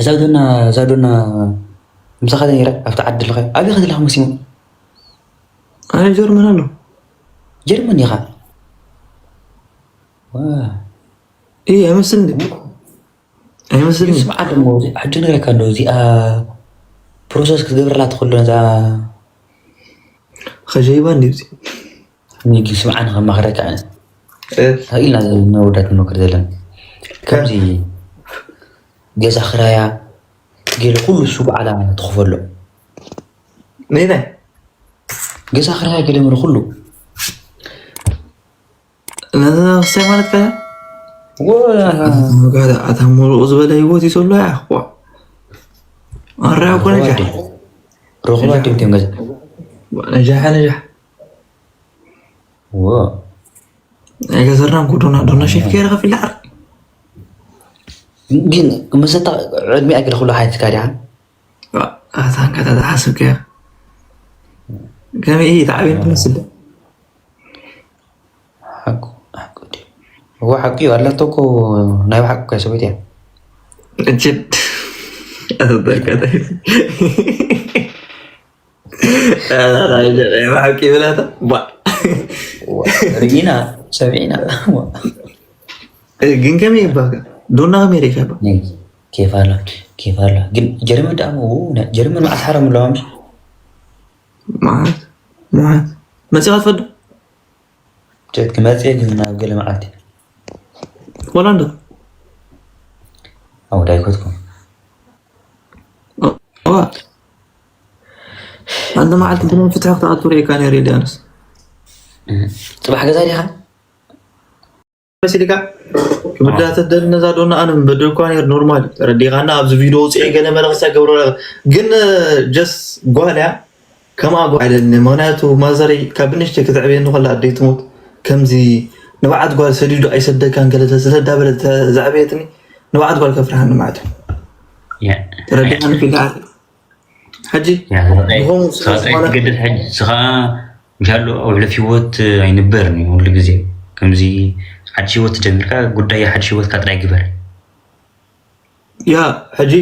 እዛ ዶና እዛ ዶና ምሳኻ ነይራ ኣብቲ ዓዲ ኣለኻ? ኣበይ ከትልኻ መሲሙ? ኣነ ጀርመን ኣሎ። ጀርመን ኢኻ? ዋ። እይ ኣይመስልኒ ኣይመስልኒ። ስምዓ ደሞ፣ እዚ ሕጂ ነገረካ እንዶ እዚኣ ፕሮሰስ ክትገብረላ ትኽእሎ ነዛ ኸጀይባ እንዲ እዚ ንጊ ስምዓ ንኸማኽረካ ኣነ ኢልና ነወዳት ንመክር ዘለና ከምዚ ገዛ ክራያ ገለ ኩሉ እሱ በዓላ ትኽፈሎ። ነይናይ ገዛ ክራያ ገለ ምር ኩሉ ነዛ ክስታይ ማለት ከ ወ- ጋር ኣታ ሙሉኡ ዝበለ ህይወት ይሰሎ ያዋ ኣራያ እኮ ነጃሕ ረኽባ ድምትም ገዛ ነጃሕ ነጃሕ ወ ኣይገዘርናም ኩዶና ዶና ሼፍ ከይረ ከፊላ ዓር ግን መሰታ ዕድሚኣ ገለ ኩሉ ሓይትካ ዲኻ? ኣታ እንካ ተሓስብ ከያ ከመይ እዩ ተዓብየን ትመስል ሓቁ ሓቁ ድዩ? እዋ ሓቁ እዩ ኣላቶ እኮ ናይ ሓቁ እኮ ሰበይት እያ። እጅድ ኣተጠቀጠ ሓቂ ይብላታ ባ ርኢና ሰሚዕና። ግን ከመይ ይባካ ዶና ከመይ ሪካ ይባ ኬፍ ኣሎ ኬፍ ኣሎ። ግን ጀርመን ደኣ ጀርመን መዓስ ሓራም ኣለዋ ምሽ መዓት መዓት መፂኻ ትፈዱ ጀት ክመፅእ ግን ናብ ገለ መዓልቲ ሆላንድ ኣው ዳይኮትኩም ዋ ኣንተ መዓልቲ ብናይ ፍትሒ ክትኣቱ ርኢካ ነይሩ ኢልያኖስ ፅባሕ ገዛ ዲኻ? መሲልካ ክብዳ ተደል ነዛ ዶና ኣነ ምበደልኳ ነይር ኖርማል ተረዲኻና ኣብዚ ቪዲዮ ውፅኤ ገለ መለኽሳ ገብረ ግን ጀስ ጓል እያ ከምኣ ጓል ኣይደልን ምክንያቱ ማዘረይ ካብ ብንሽተ ክትዕብየኒ ከላ ኣደይ ትሞት ከምዚ ንብዓት ጓል ሰዲዱ ኣይሰደካን ገለ ስለዳበለ ዘዕበየትኒ ንብዓት ጓል ከፍርሃኒ ማለት እዩ ተረዲኻኒ ፊልዳ ሕጂ ዝኾኑ ስለ ዝኾነ ትገድድ ሕጂ ንስኻ ምሻሉ ኣብ ሕሉፍ ህይወት ኣይንበርን እዩ ኩሉ ግዜ ከምዚ ሓድሽ ህይወት ጀሚርካ ጉዳይ ሓድሽ ህይወትካ ጥራይ ግበር ያ ሕጂ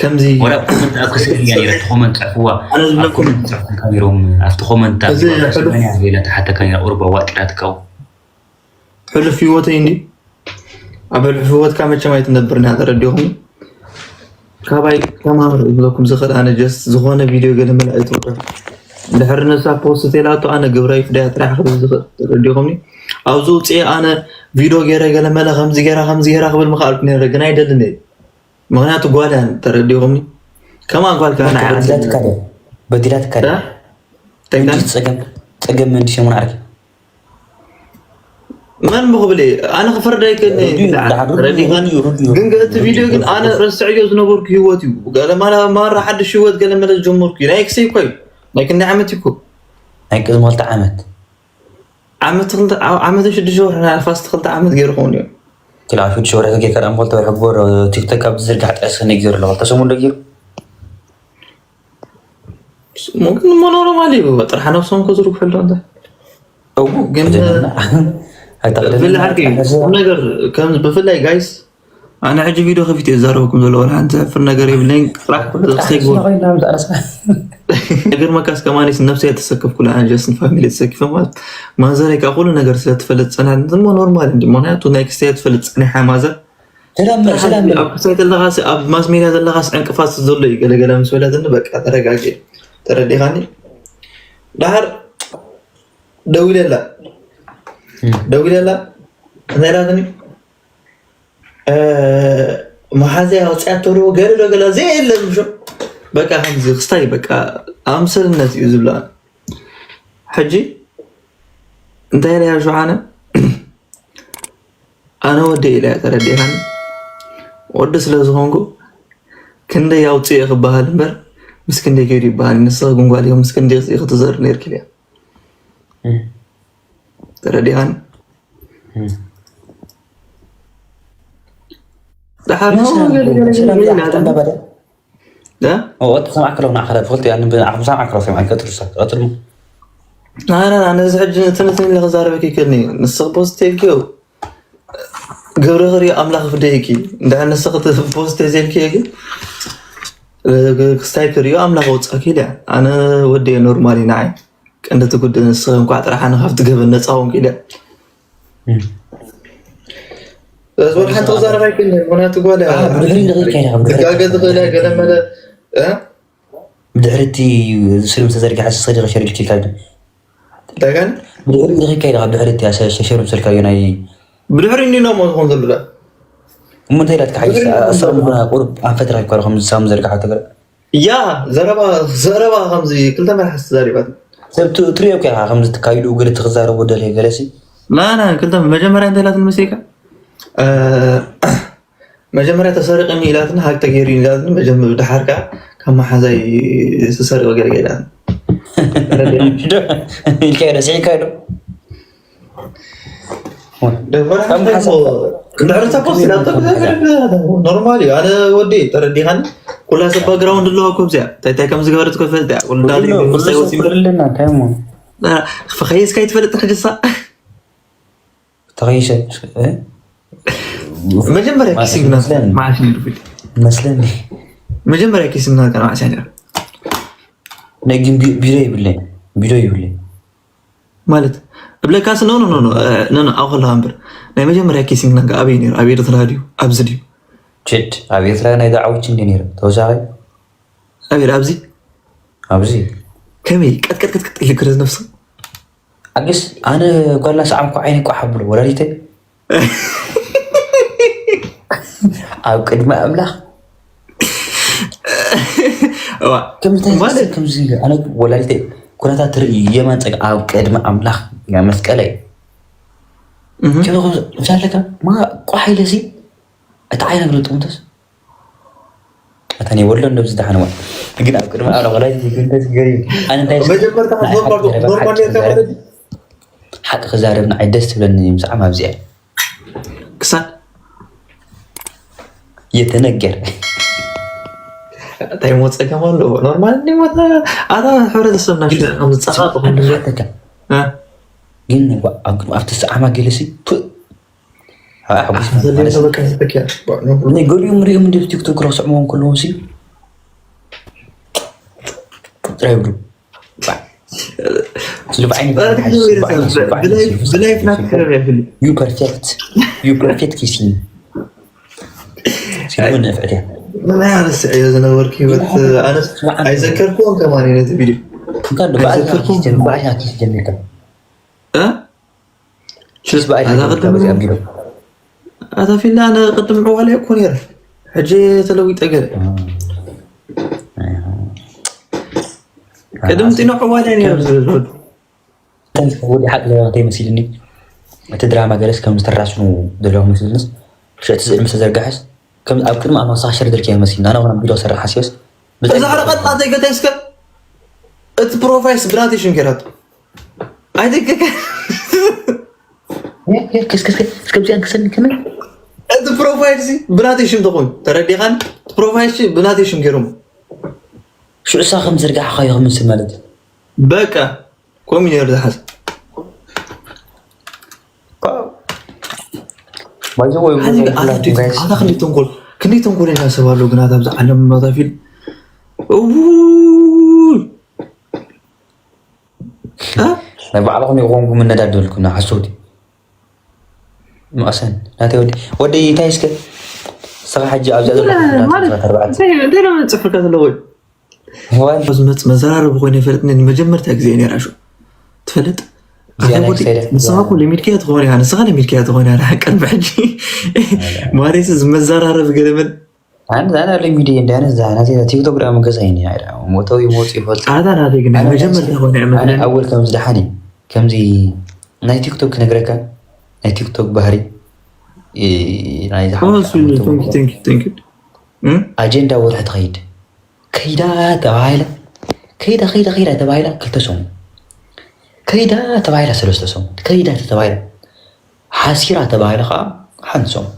ከምዚ ወላ ኮመንት ኣብ ክስእል እያ ነይረ እቲ ኮመንት ፅሕፍዋ ኣነ ዝብለኩም ኮመንት ፅሕፉልካ ነይሮም ኣብቲ ኮመንት እዚ ሕሉፍ- ቤላ ተሓተካ ነይራ ቁርብ ኣዋጢራትካው ሕሉፍ ህይወተይ እንዲ ኣብ ሕሉፍ ህይወትካ መቸም ኣይትነብርን እያ ተረዲኹም ካባይ ተማሃሩ ዝብለኩም ዝኽእል ኣነ ጀስት ዝኾነ ቪድዮ ገለ መለ ኣይትወደ ድሕሪ ነሳ ፖስት ቴላቶ ኣነ ግብራይ ፍዳያ ጥራሕ ክብል ዝኽእል ተረዲኹምኒ ኣብዚ ውፅኤ ኣነ ቪድዮ ገይረ ገለ መለ ከምዚ ገይራ ከምዚ ገይራ ክብል ምኽኣልኩ ነይረ ግን ኣይደልን እየ ምኽንያቱ ጓል እያ ተረዲኹምኒ ከማ ጓል ከኣ ንዓኣ በዲላትካ ድያ? በዲላትካ ድያ? እንታይ እንጂ ፀገም ፀገም እንዲ ሰሙን ዓርኪ መን ምኽብል እየ ኣነ ክፈርድ ኣይክእልን እየ ርዱእ እዩ፣ ርዱእ እዩ፣ ተረዲኻኒ ርዱእ እዩ፣ ርዱእ እዩ። ግን ገለ እቲ ቪድዮ ግን ኣነ ረስዐዮ ዝነበርኩ ህይወት እዩ ገለ ማራ ማራ ሓድሽ ህይወት ገለ መለ ዝጀመርኩ እዩ ናይ ክሰይ እኮ እዩ ናይ ክንደይ ዓመት እዩ እኮ ናይ ቅድሚ ክልተ ዓመት ዓመት ክልተ ዓመትን ሽዱሽተ ወርሒ ናይ ኣልፋስቲ ክልተ ዓመት ገይሩ ክኸውን እዩ ክልኣሹ ሽወርሒ ጌርካ ደኣ ሞልተ ወርሒ ግበር ቲክቶክ ኣብ ዝርጋሕ ጥዕስ ክንግር ኣለዎ ክልተ ሰሙን ደጊሩ ግን እሞ ኖርማል እዩ ጥርሓ ነብሶም ከዝርግሑ ኣሎ እንተ እው ግን ግን ብፍላይ ዓርኪ ቁም ነገር ከም ብፍላይ ጋይስ ኣነ ሕጂ ቪድዮ ከፊት እየ ዝዛረበኩም ዘሎ ወላ ሓንቲ ዘሕፍር ነገር የብለይን ጥራሕ ዘይግበር ነገር መካስ ከማኒስ ነብሰይ ተሰከፍኩ ላ ጀስን ፋሚሊ ተሰኪፈ ማለት ማዘረይ ካብ ኩሉ ነገር ስለትፈልጥ ፀናት እሞ ኖርማል እንዲ ምክንያቱ ናይ ክስታይ ትፈልጥ ፀኒሓ ማዘር ሰላም ሰላም ኣብ ክስታይ ዘለኻስ ኣብ ማስ ሜድያ ዘለኻስ ዕንቅፋት ዘሎ እዩ ገለገለ ምስ በለትኒ በቃ ተረጋጊ ተረዲኻኒ ደሓር ደዊለላ ደዊለላ እንታይ ኢላትኒ መሓዘያ ኣውፅኣቶ ዶ ገለ ዶ ገለ ዘየለ ምሾ በቃ ከምዚ ክስታይ በቃ ኣምሰልነት እዩ ዝብላ ሕጂ እንታይ ኢለያ ሸሓነ ኣነ ወዲ ኢለያ ተረዲኻኒ ወዲ ስለ ዝኾንኩ ክንደይ ኣውፅእ ክበሃል እምበር ምስ ክንደይ ከይዱ ይበሃል ንስኻ ጉንጓል እዮም ምስ ክንደይ ክትዘር ነርክ ኢለያ ተረዲኻኒ ደሓር ሰማዕከ ለው ንዓኸ ብፈልጥ ያን ብዓኹም ሰማዕከ ለው ሰማዕከ ቀጥሉ ቀጥሉ ኣነ ኣነ እዚ ሕጂ ትንትን ኢለ ክዛረበክ ይክእልኒ ንስኽ ፖስት ኢልክዮ ግብሪ ክሪኦ ኣምላኽ ፍደይኪ። እንድሕር ንስኺ እቲ ፖስት ተዘይልክዮ ግን፣ እ፣ ክስታይ ክሪኦ ኣምላኽ ወጻኪ ኢለ። ኣነ ወዲ እየ ኖርማል እዩ ንዓይ። ቀንዲ እቲ ጉዳይ ንስኺ እንኳዕ ጥራሕ ኣነ ካብቲ ገበን ነጻ ኾንኩ ኢለ። እም። እዛ ወዲ ሓንቲ ክዛረብ ኣይክእልን እየ፣ ምኽንያቱ ጓል እያ። አ፣ ብድሕሪ ንርኢ ከይና፣ ብድሕሪ ክጋገ ትኽእል እያ፣ ገለ መለ፣ እ? ብድሕሪ እቲ ስልም ተዘርጊሓ ስሰዲ ሸሪፍ ኪካል። እንታይ ጋር? ብድሕሪ ንርኢ ከይና፣ ካብ ድሕሪ እቲ ሸ-፣ ሸ-፣ ሸሪፍ ስልካ እዩ ናይ ብድሕሪ እኒ ነው መዝኾን ዘሎ። እሞ እንታይ ኢላትካ ሓይሽ? ብድሕሪ እኒ ኣሰብ ነው። ምኾና ቁሩብ ኣንፈት ራይ ኳል ከም ዝሳም ዘርጋሓ ተገረ። ያ፣ ዘረባ፣ ዘረባ ከምዚ ክልተ መራሕቲ ተዛሪባት። ሰብ ት-፣ ትሪኦ እኮ ኢኻ ከምዚ ትካይዱ ገለ ትኽዛረቡ ደለ ገለሲ። ና፣ ና፣ ክልተ መጀመርያ እንታይ ኢላትኒ መሲልካ? እ፣ መጀመርያ ተሰሪቕኒ ኢላትኒ፣ ሃክ ተገይሩ ኢላትኒ፣ መጀመ-፣ ድሓር ከኣ ካብ መሓዛይ ዝተሰሪቐ ገለ ገለ ኢላትኒ። ኢልካዮ ዶ? ስሒልካዮ ዶ? ደበና ከም እንታይ ሓሳብ እኮ እንድሕር ተኮስ ኢላ ተኮስ ኖርማል እዩ። ኣነ ወዲ ተረዲኻኒ። ኩላ ሰብ ባክግራውንድ ኣለዋ እኮ ኣብዚኣ። እንታይ እንታይ ከም ዝገበረት እኮ ይፈልጥ እያ። ኩሉ እንዳለ ኩሉ ይፈልጥ ሰብ እያ። ኩሉ ኣለና፣ እንታይ እሞ? ና፣ ፈኸይስካ ይትፈልጥ ሕጅሳ። ተኸይሰ፣ እ? መጀመርያ ኪሲንግና መስለኒ። መዓስ ነይሩ ፊልም? መስለኒ። መጀመርያ ኪሲንግና ከ መዓስ ነይሩ? ናይ ግን ቢ-፣ ቢሮ ይብለኝ። ቢሮ ይብለኝ። ማለት እብለካስ፣ ኖ፣ ኖ፣ ኖ፣ ኖ፣ እ፣ ኖ፣ ኖ፣ ኣብ ከለኻ እምበር። ናይ መጀመርያ ኪሲንግና ከ ኣበይ ነይሩ? ኣብ ኤርትራ ድዩ? ኣብዚ ድዩ? ችድ፣ ኣብ ኤርትራ ናይ ዳዕውች እንዲ ነይሩ። ተወሳኺ? ኣበይ? ኣብዚ? ኣብዚ። ከመይ? ቀጥቀጥቀጥቀጥ ኢሉ ክረዝ ነፍሱ? ኣግስ፣ ኣነ ጓላ ሰዓምኩ ዓይነ ቋሕ ኣብሎ፣ ወላዲተይ። ኣብ ቅድሚ ኣምላኽ። እዋ። ከምዚ እንታይ ማለት? ዝመስል ከምዚ፣ ኣነ ወላዲተይ ኩነታት ትርኢ፣ የማን ጸጋ ኣብ ቅድሚ ኣምላኽ ያ መስቀለይ። እህ። ከመይ ከምዚ፣ እንታይ ኣለካ? ማ ቋሕ ኢለሲ፣ እቲ ዓይነ ግለጡ እንተስ? ኣታ ናይ ወሎ እንደዚ ደሓን እዋ። ግን ኣብ ቅድሚ ኣረ ወላዲተይ ግን እንደዚ ገሪም። ኣነ እንታይ መጀመርታ ንዓይ ኖርማል ሓቂ ዶ-፣ ዘረባ ኖርማል ሓቂ ኔርካ ዘረባ ማለት እዩ? ሓቂ ክዛረብ ንዓይ ደስ ትብለኒ ምስዓም ኣብዚኣ። ክሳድ የተነገር። እንታይ ሞ ጸገም ኣለዎ? ኖርማል እንዲ ሞ ኣታ፣ ኣታ ሕብረተሰብና ሽዑ ከም ዝጸቓቕ ኩሉ ነገር። ሓተካ። እ? ግን እኮ ኣብ-፣ ኣብቲ ሰዓማ ገለሲ፣ ፕእ፣ ሓ-፣ ሓጎስ ኣታ ማለት ዘለ በቃ ዝተኪያ። ናይ ገሊኦም ሪኦም እንዲ ቲክቶክ ረስዕዎም ከለዉ ሲ፣ ጥራይ ይብሉ። ስልፍ ዓይኒ ብላይ-፣ ብላይ ፍናት ክረብ ይብል። You perfect. You perfect kissing። ሲልሞ ንፍዕት እያ። ምን ያህል ስዕዮ ዝነበርክ ህይወት ኣነስ ኣይዘከርኩዎን ከማን ነቲ ቪድዮ። እንኳን ዶ በዓል ኣይዘከርኩዎን። ኪስ ጀም-፣ በዓል ኪስ ጀሚርካ። እ? ሽስ በኣይ ኣዛ ተገይሩ ቅድም ካብ እዚኣ ቢሮ። ኣታ ፊላ፣ ኣነ ቅድም ዕዋላ እኮ ነይረ። ሕጂ ተለዊጠ ገለ። ኣይ፣ ቅድም ጢኖ ዕዋላ ነይረ። ከም ዝብል ዝወድ። እንታይ ወዲ ሓቂ ዘረባ እንታይ መሲልኒ? እቲ ድራማ ገለስ ከም ዝተራስኑ ዘለኹ መሲልንስ፣ ሽዕቲ ስእሊ ምስ ተዘርግሐስ፣ ከም ኣብ ቅድሚ ኣማሳ ሸር ደልኪ መሲልና፣ ኣነ ኾነ ቢሮ ሰርሕ ሓሲዮስ፣ እዛ ኸረ ቀጣ ዘይገታይ እስከ፣ እቲ ፕሮፋይልስ ብናተይ ሽም ጌራቶ። ኣይትከከ። የ-፣ የ-፣ ከስ-፣ ከስ-፣ ከስ-፣ እስከ ብዚኣን ክሰኒ ከመይ? እቲ ፕሮፋይል ሲ ብናተይ ሽም ተኾይኑ፣ ተረዲኻን? እቲ ፕሮፋይል ሲ ብናተይ ሽም ገይሮም። ሽዑ እሳ ከም ዘርጋሕኻዮ ክመስል ማለት እዩ። በቃ፣ ከምኡ ነይሩ ዝሓስብ። ባይ ዘ ወይ፣ ኣዚ ወይ ኣታ ክንደይ ተንኮል፣ ኣታ ክንደይ ተንኮል፣ ክንደይ ተንኮለኛ ሰብ ኣሎ ግን ኣታ ኣብዚ ዓለም ናታ ፊልም። እውይ! እ? ናይ ባዕልኹም ይኾንኩም እነዳድበልኩም፣ ሓሰውቲ። መእሰን፣ ናተይ ወዲ፣ ወዲ፣ እንታይ እስከ? ንስኻ ሕጂ ኣብዚኣ ዘለኹም ማለት፣ ኣርባዕተ። እንታይ፣ እንታይ ነው ጽፍርከ ዘለዎ? ዋን። ዝመጽ መዘራረቢ ኮይኑ ይፈልጥኒ፣ ንመጀመርታ ግዜ ነይራ ሹ። ትፈልጥ? እዚኣ ኣታ ናይ ወዲ፣ ክሳይዳ ንስኻ እኮ ለሚድክያ ትኾን ኢኻ፣ ንስኻ ለሚድክያ ትኾን ኢኻ፣ ሓቀን ብሕጂ። ኣላ። ማሬስ ዝመዘራረቢ ገለመል ኣነ ዛና ለሚዲ እንደ ኣነ ዛና ዜና ቲክቶክ ዳም ገዛይኒ፣ ኣይ ዳም ሞተው ይሞት ይፈልጥ። ኣታ ናተይ ግን ኣነ መጀመርታ ናይ ኾነ ኣነ መፍለኒ። ኣወል ከምዚ ደሓን እዩ። ከምዚ ናይ ቲክቶክ ክነግረካ፣ ናይ ቲክቶክ ባህሪ፣ እ፣ ናይ ዝሓወሰ ኦ፣ ሱ-፣ ዓመት thank you፣ ተሞክሮ። Thank you፣ thank you። እም? ኣጀንዳ ወርሒ ትኸይድ። ከይዳ ተባሂላ፣ ከይዳ፣ ከይዳ፣ ከይዳ ተባሂላ ክልተ ሰሙን። ከይዳ ተባሂላ ሰለስተ ሰሙን። ከይዳ ተባሂላ፣ ሓሲራ ተባሂላ ኸዓ ሓንቲ ሰሙን።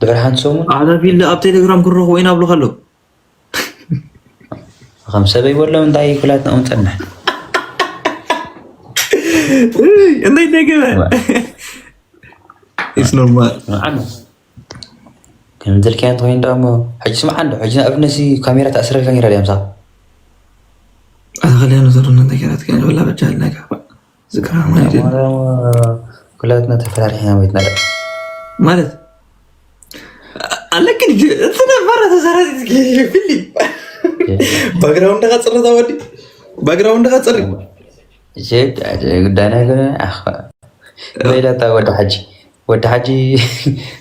ድሕሪ ሓንቲ ሰሙን ኣታ ፊልድ ኣብ ቴሌግራም ክንረኽቦ ኢና ኣብሉኻ ኣለዉ። ከም ሰበይ ወሎ እንታይ ኩላትና ንጸንሕ። እንታይ ነገረ? ዋ። It's normal. ንዓም ከም ዘልካያ እንተኮይኑ ደሞ ሕጂ ስምዓ እንዶ ሕጂ ንኣብነት ሲ ካሜራ ተኣስረልካ ነይራ ድያ ምሳኻ ኣተኸለያ ነዘሩ ነንተ ገራት ከ ወላ በጃልና ጋባ ዝክራ ማለት ኩላትና ተፈራሪሕና ወይትና ማለት ኣለክን እቲ ነበረ ተሰራቲ ፊልም ባክግራውንድ ካ ፅርታ ወዲ ባክግራውንድ ካ ፅሪ ጉዳይና ይኮነ ወይዳታ ወዲ ሓጂ ወዲ ሓጂ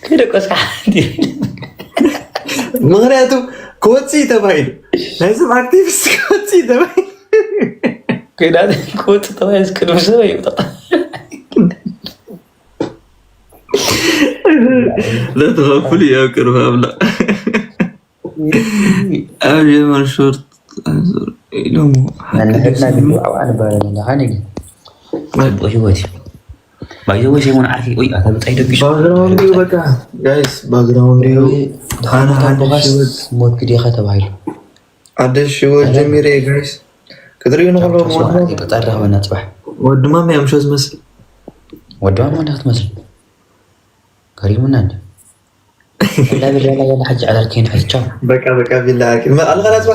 ከይደቆስካ ሓንቲ ምክንያቱ ክወፅእ እዩ ተባሂሉ ናይዞም ኣክቲቪስት ክወፅእ እዩ ተባሂሉ ከይዳ ክወፅእ ተባሂሉ ቅድሚ ሰብ ይውጣ ለተኸፍሉ እዩ ኣብ ቅድሚ ኣምላኽ ኣብ የመን ሾርት ኢሎም ነንሕድና ግን ብዓዋ ንባል ኣለና ካነ ግን ጽቡቅ ህይወት እዩ ባይዘ ወይ ሰይሞን ዓርኪ ወይ ኣታ ብጻይ ደቂሱ ባክግራውንድ እዩ በቃ ጋይስ ባክግራውንድ እዩ ሓነ ሓድሽ ህይወት ሞት ግዴኻ ተባሂሉ ሓድሽ ህይወት ጀሚረ እዩ ጋይስ ክትርእዩ ንክሎ ጸረኸበና ጽባሕ ወድማም ያምሾ ዝመስል ወድማም ወዳ ክትመስል ገሪሙና እንዲ ላብላ ያለ ሓጂ ዓላል ከይንሕትቻው በቃ በቃ ቢላ ኣልካ ናጽባ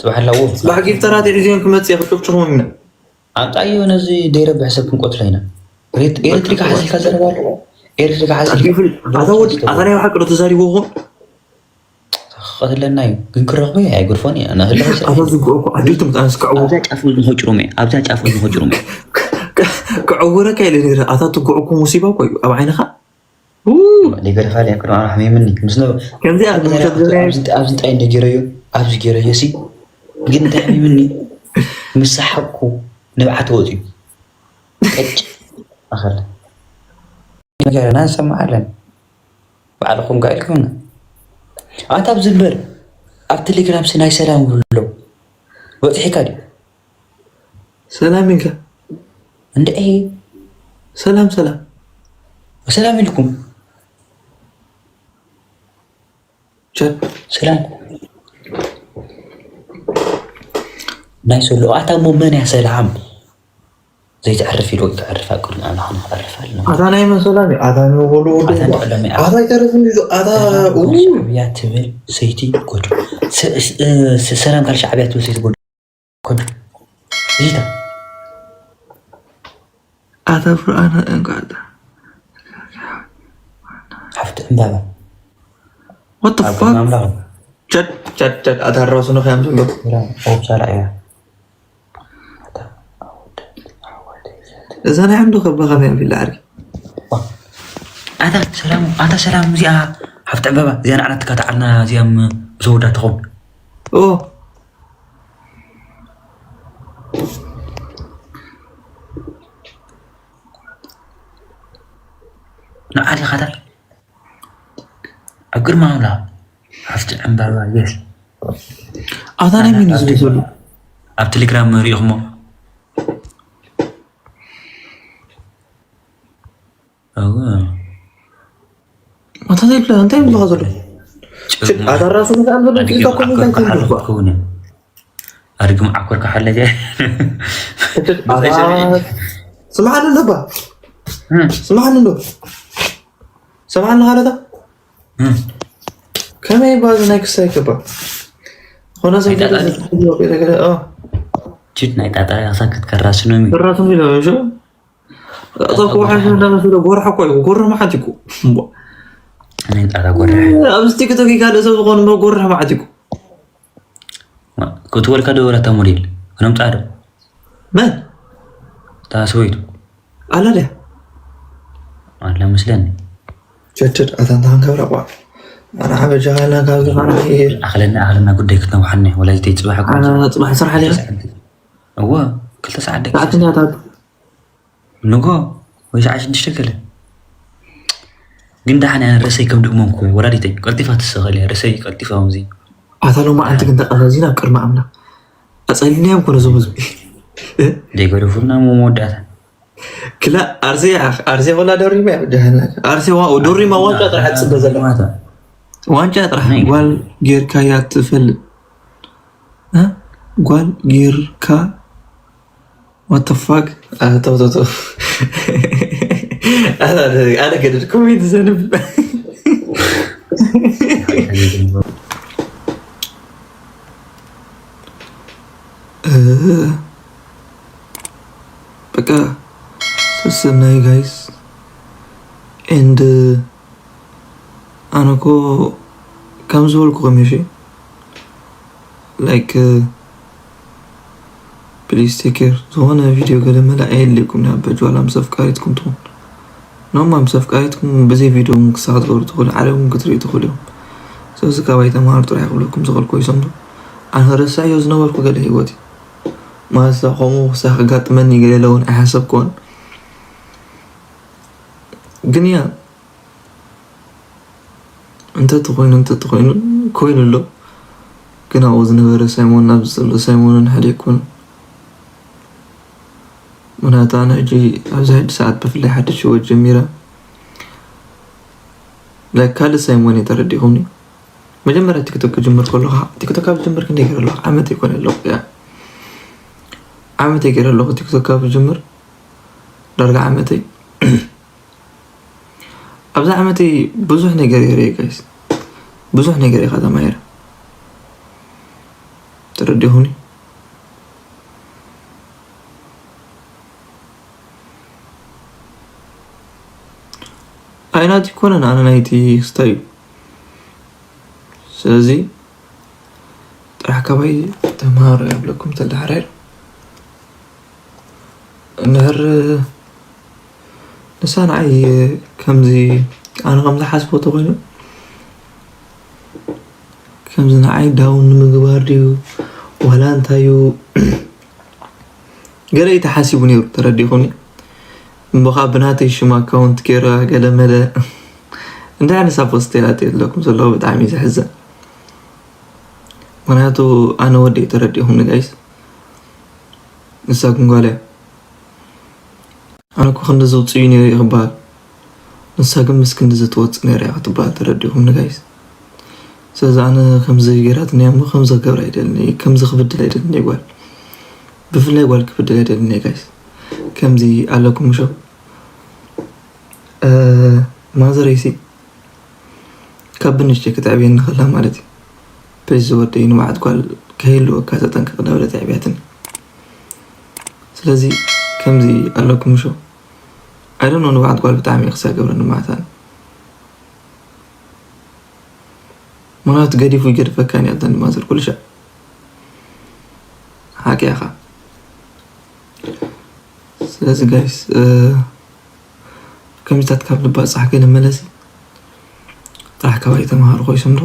ጽባሕ ኣለዎ ጽባሕ ጊፍተራት ሒዝዮም ክመጽእ ክጭፍጭኹም ኢና ኣምጣዮ ነዚ ደይረብሕ ሰብ ክንቆትሎ ኢና ኤሌክትሪክ ሓሲልካ ዘረባሉ ኤሌክትሪክ ሓሲልካ ኣታ ወዲ ኣታ ናይ ሓቂ ዶ ተዛሪብዎ ኹም ክቐትለና እዩ ግን ክረኽቦ እዩ ኣይግርፎን እዩ ኣናህለ ኣታ ዝግኦ እኮ ዓዲቱ ምጣን ስክዕዎ ኣብዛ ጫፍ እዝኑ ከጭሩም እየ ኣብዛ ጫፍ እዝኑ ከጭሩም እየ ክዕውረካ ኢለ ነረ ኣታ ትግዑ እኮ ሙሲባ እኮ እዩ ኣብ ዓይንኻ ሊገርፋል እያ ቅድሚ ኣርባዕ ሚኒ ምስ ነበ ከምዚኣ ኣብዚ እንታይ እንደ ገይረዮ ኣብዚ ገይረዮ ሲ ግን እንታይ ሚኒ ምስ ሰሓቅኩ ንብዓት ወፅዩ ቀጭ ኣኸለ ነገርና ንሰማዓለን ባዕልኹም ጋር ኢልኩም ኣንታ ኣብዚ እምበር ኣብ ቴሌግራም ሲ ናይ ሰላም ብሎ በፂሕካ ድዩ ሰላም ኢልካ እንድዒ ሰላም ሰላም ሰላም ኢልኩም ቸድ ሰላም ናይ ሰሎ ኣታ እሞ መን እያ ሰላም ዘይትዕርፍ ኢሉ ክዕርፍ ኣብ ቅድሚ ኣምላኽ ንክዕርፍ ኣለና ኣታ ናይ መን ሰላም እዩ ኣታ ንወሉ ወዱ ኣታ ንዕሎም እያ ኣታ ይተርፍ እንዲ ኣታ ሻዕብያ ትብል ሰይቲ ጎዱ ሰላም ካል ሻዕብያ ትብል ሰይቲ ጎዱ ጎዱ ይታ ኣታ ፍርኣና እንኳ ሓፍቲ ዕምባባ What the ኣብ fuck? ቅድሚ ኣምላኽ ቸድ ቸድ ቸድ ኣታ ራሱ ንኸያም ዘሎ ኦብሳላ እያ እዛ ናይ ዓንዱ ከባ ከመይ ኣቢላ ዓርኪ ኣታ ሰላም ኣታ ሰላም እዚኣ ሓፍቲ ዕምባባ እዚኣ ንዓና ትካታዓልና እዚኣ ምስ ወዳ ትኸውን ኦ ንዓዲ ኻታ ኣብ ግርማ ኣምላኽ ሓፍቲ ዕምባባ የስ ኣታ ናይ ሚን እዩ ዝብል ዘሎ ኣብ ቴሌግራም ሪኢኹሞ ኣታ እንታይ ይብላ እንታይ ይብላ ዘሎ ኣታ ራሱ እንታይ ኣሎ ፊልታ ኮሜንት እንታይ ይብላ ትኸውን ኣድግም ዓኮር ካሓለገ ስምዓኒ ኣለባ ስምዓኒ ኣሎ ስምዓኒ ካለታ ከመይ ባዚ ናይ ክሳይ ገባ ኾነ ሰብ ችድ ናይ ጣጣ ያሳክት ከራስኖሚ ራሱ ሚሎ ሸ ኣቶ ክዋሓሽ እንዳመስሎ ጎርሓ እኮ እዩ ጎረ መሓት ይኩ ናይ ጣጣ ጎረ ኣብዚ ቲክቶክ ካልእ ሰብ ዝኾኑ እሞ ጎርሕ መሓት ይኩ ክትወልካ ዶ ወላታ ሞዴል ክነምጣ ዶ መን እታ ሰበይቱ ኣላ ድያ ኣላ መስለኒ ቸድድ ኣታ እንታ ክንከብራ ቋዕ ኣነ ሓበጃ ካልና ካብዚ ኣኽለና ኣኽለና ጉዳይ ክትነውሓኒ ወላ ዝተይ ፅባሕ ጽባሕ ስራሕ ድያ እዋ ክልተ ሰዓት ደቂ ሰዓትኛታት ንጎ ወይ ሰዓት ሽዱሽተ ገለ ግን ደሓን እያ ረሰይ ከም ድግሞም ክኮ ወላዲተይ ቀልጢፋ ትሰኸል እያ ረሰይ ቀልጢፋ ከምዚ ኣታ ሎማዓንቲ ግን ተቐዛዚና ኣብ ቅድሚ ኣምላኽ ኣጸሊልናዮም ኮነ እዞም ህዝቢ ዘይገደፉልና እሞ መወዳእታ ክላ ኣርሴ ኣርሴ ኮላ ደሪማ ጀሃና ኣርሴ ዋ- ደሪማ ዋንጫ ጥራሕ ትጽበ ዘላ ዋንጫ ጥራሕ ጓል ጌርካ እያ ትፈልጥ እ? ጓል ጌርካ What the fuck? Ah, tô, tô, tô. ኣነ ገደድ ኮሜንት ዘንብ በቃ ሰሰናይ ጋይስ ኤንድ ኣነ እኮ ከም ዝበልኩ ከሚሽ ላይክ ፕሊስ ቴክ ኬር። ዝኾነ ቪድዮ ገለ መለ ኣየድልየኩም ያ በጅዋላ ምስ ኣፍቃሪትኩም ትኹን ኖማ ምስ ኣፍቃሪትኩም ብዘይ ቪድዮ እውን ክሳዕ ክትገብሩ ትኽእሉ ዓለም እውን ክትርኢ ትኽእሉ እዮም። ስለዚ ካባይ ተማሃሩ ጥራሕ ክብለኩም ዝኽእል ኮይሶም ዶ ኣነ ረሳዕዮ ዝነበርኩ ገለ ህይወት እዩ። ማለት ከምኡ ክሳ ክጋጥመኒ ገለ እውን ኣይሓሰብኩን። ግን ያ እንተትኾይኑ እንተትኾይኑ ኮይኑ ኣሎ። ግን ኣብኡ ዝነበረ ሳይሞን ኣብዚ ዘሎ ሳይሞንን ሓደ ይኮኑ። ምክንያቱ ኣነ ሕጂ ኣብዚ ሕጂ ሰዓት ብፍላይ ሓድሽ ህይወት ጀሚረ። ላይክ ካልእ ሳይሞን እዩ ተረዲኹምኒ። መጀመርያ ቲክቶክ ክጅምር ከሎ ከዓ ቲክቶክ ኣብ ዝጅምር ክንደይ ገይረ ኣለኹ ዓመት ይኮነ ኣለኹ ያ ዓመት ገይረ ኣለኹ ቲክቶክ ኣብ ዝጅምር ዳርጋ ዓመተይ ኣብዚ ዓመተይ ብዙሕ ነገር ገይረ ጋይስ ብዙሕ ነገር ኢኻ ተማሂረ ተረዲኹኒ። ኣይናት ይኮነን ኣነ ናይቲ ክስታይ እዩ። ስለዚ ጥራሕ ካባይ ተምሃሩ ይብለኩም ተዳሕረር እንድሕር ንሳ ንዓይ ከምዚ ኣነ ከም ዝሓስቦ ተኮይኑ ከምዚ ንዓይ ዳውን ንምግባር ድዩ ዋላ እንታይ እዩ ገለ እዩ ተሓሲቡ ነይሩ ተረዲኹኒ። እምበኻ ብናተይ ሽም ኣካውንት ገይራ ገለ መለ እንታይ ንሳ ፖስት ኢላ ኣለኩም ዘለኹ ብጣዕሚ እዩ ዘሕዝን። ምክንያቱ ኣነ ወዲ እዩ ተረዲኹኒ ጋይስ። ንሳ ግን ጓል እያ። ኣነ እኮ ክንዲ ዝውፅእ እዩ ነይሩ እዩ ክበሃል። ንሳ ግን ምስ ክንዲ ዝትወፅእ ነይራ እያ ክትበሃል ተረዲኹም ንጋይስ። ስለዚ ኣነ ከምዚ ገይራትኒ እያ እሞ ከምዚ ክገብር ኣይደልን እየ፣ ከምዚ ክብድል ኣይደልን እየ ጓል። ብፍላይ ጓል ክብድል ኣይደልን እየ ጋይስ። ከምዚ ኣለኩም ምሾ ማዘረይሲ ካብ ብንሽተይ ክትዕብየኒ ከላ ማለት እዩ። ፕሊስ ዝወደይ ንብዓት ጓል ከይህልወካ ተጠንቀቕ እንዳበለት ኣዕብያትኒ። ስለዚ ከምዚ ኣለኩም ምሾ ኣይደኖ ንብዓት ጓል ብጣዕሚ እዩ ክሳብ ገብረኒ ማለት ኣነ ምክንያቱ ገዲፉ ይገድፈካ እያ እዛ ድማ ዘር ኩሉ ሻዕ ሓቂ ኢኻ። ስለዚ ጋይስ ከምዚታት ካብ ልባፃሕ ገለ መለሲ ጥራሕ ካባይ ተምሃሩ ኮይሶም ዶ